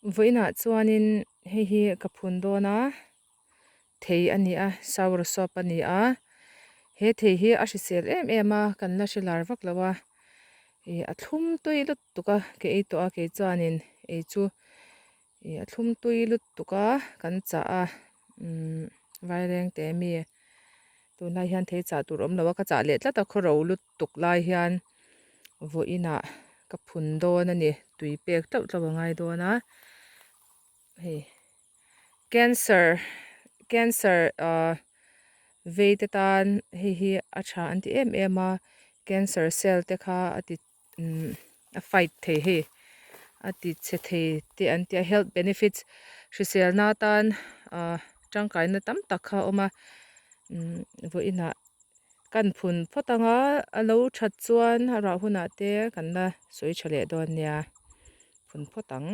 Vawiinah chuanin hei hi ka phun dawn a, thei a ni a, sour sop a ni a, he thei hi a hrisel em em a, kan la hre lar vak lo a, ih a thlum tui lutuk a, ka ei tawh a kei chuanin ei chu ih a thlum tui lutuk a kan chah a umm vairengte mi tunlai hian thei chah tur awm lo a, ka chah leh tlat a khawro lutuk. tuk lai hian vawiinah ka phun dawn a ni tui pek tlauh tlauh a ngai dawn a hei cancer cancer ah vei te tan hei hi a tha an ti em em a cancer cell te kha a ti umm a fight thei hei a ti chhe thei te an ti a health benefits hriselna atan ah tangkaina tam tak kha a awm a umm vawiinah. Kan phun phawt ang a, a lo that chuan a rah hunah te kan la sawi tha leh dawn nia, phun phawt ang.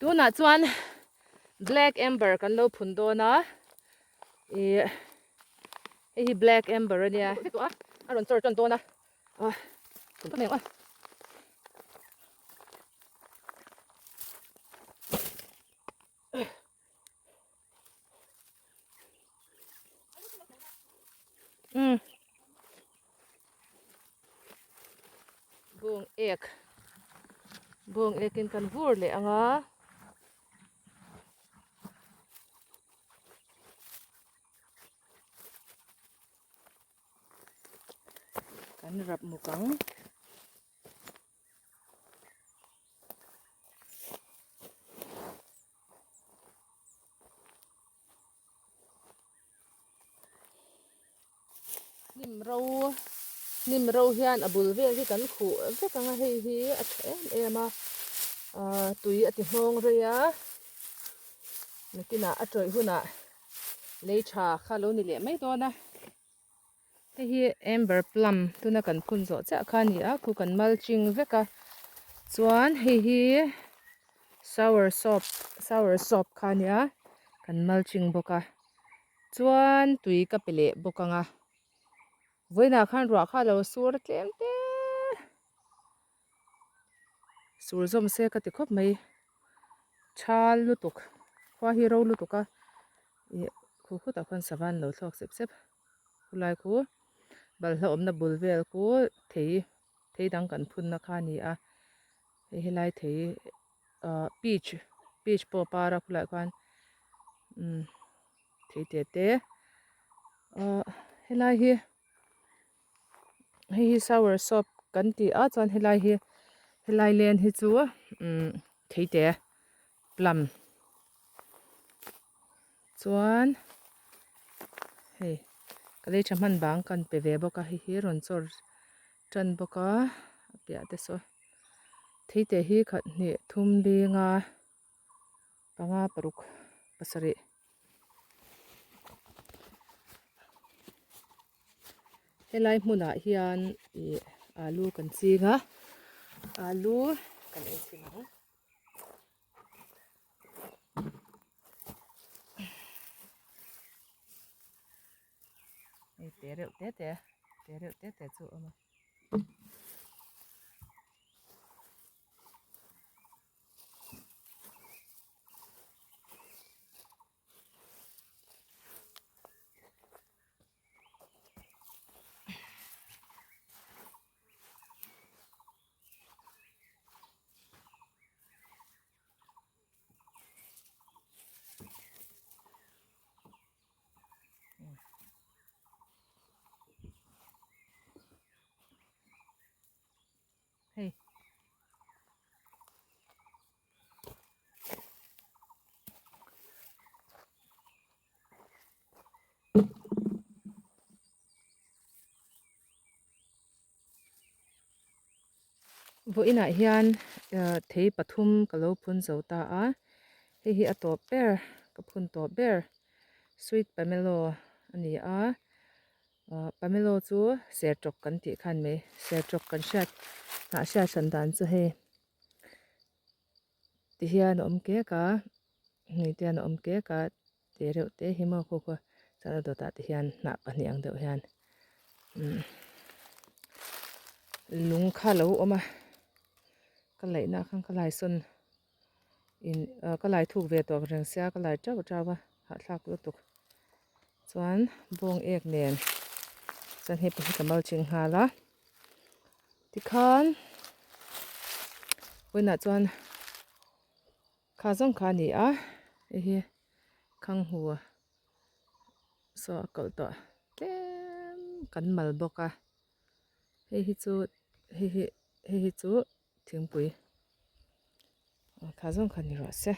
Tunah chuan black amber kan lo phun dawn a ih hei hi black amber a nia a rawn chawr tan dawn a ah phun ta mai ang aw. Umm bawng ek bawng ek in kan vur leh ang a kan rap muk ang. Hnim ro hnim ro hian a bul vel hi kan khuh vek ang a hei hi a tha em em a ahh tui a ti hnawng rei a nakinah a tawih hunah lei tha kha lo ni leh mai dawn a. Hei hi amber plum tuna kan phun zawh chiah kha a ni a khu kan mulching vek a chuan hei hi sour sop sour sop kha a nia kan mulching bawk a chuan tui ka pe leh bawk ang a vawiinah khan ruah kha a lo sur tlem te sur zawm se ka ti khawp mai thal lutuk khua hi ro lutuk a ih khu khutah khuan sava an lo thlawk sep sep. Khulai khu balhla awmna bul vel khu thei thei dang kan phunna kha a ni a hei helai thei ah peach peach pawh a par a khulaiah khuan umm thei te te ah helai hi hei hi sour sop kan ti a chuan helai hi helai len hi chu umm thei te plum. Chuan hei ka lei tha hman bang kan pe ve bawk a hei hi rawn chawr tan bawk a a piah te saw thei te hi khat hnih thum linga panga paruk pasarih. Helai hmunah hian ih alu kan ching a alu kan ei chhin ang. Hei te reuh te te te reuh te te chu a awm a. Hei. Vawiinah hian thei pathum ka lo phun zo ta a, hei hi a tawp ber ka phun tawp ber sweet pomelo a ni a, pomelo chu sertawk kan tih khan mai sertawk kan hriat hnah hriat hran dan chu hei. Ti hian a awm kek a hei te hian a awm kek a te reuh te hi maw khaw khaw chuan a dawtah te hian hnah pahnih ang deuh hian umm lung kha a lo awm a ka laihna khan ka lai sawn in ah ka lai thuk ve tawp reng sia ka lai teuh teuh a hahthlak lutuk chuan bawng ek nen chuan hei pawh hi ka mal ching nghal a. Tikhan vawiinah chuan kha zawng kha a ni a hei hi khanghu saw a kalh tawh tlem kan mal bawk a hei hi chu hei hi hei hi chu thingpui kha zawng kha ni rawh se.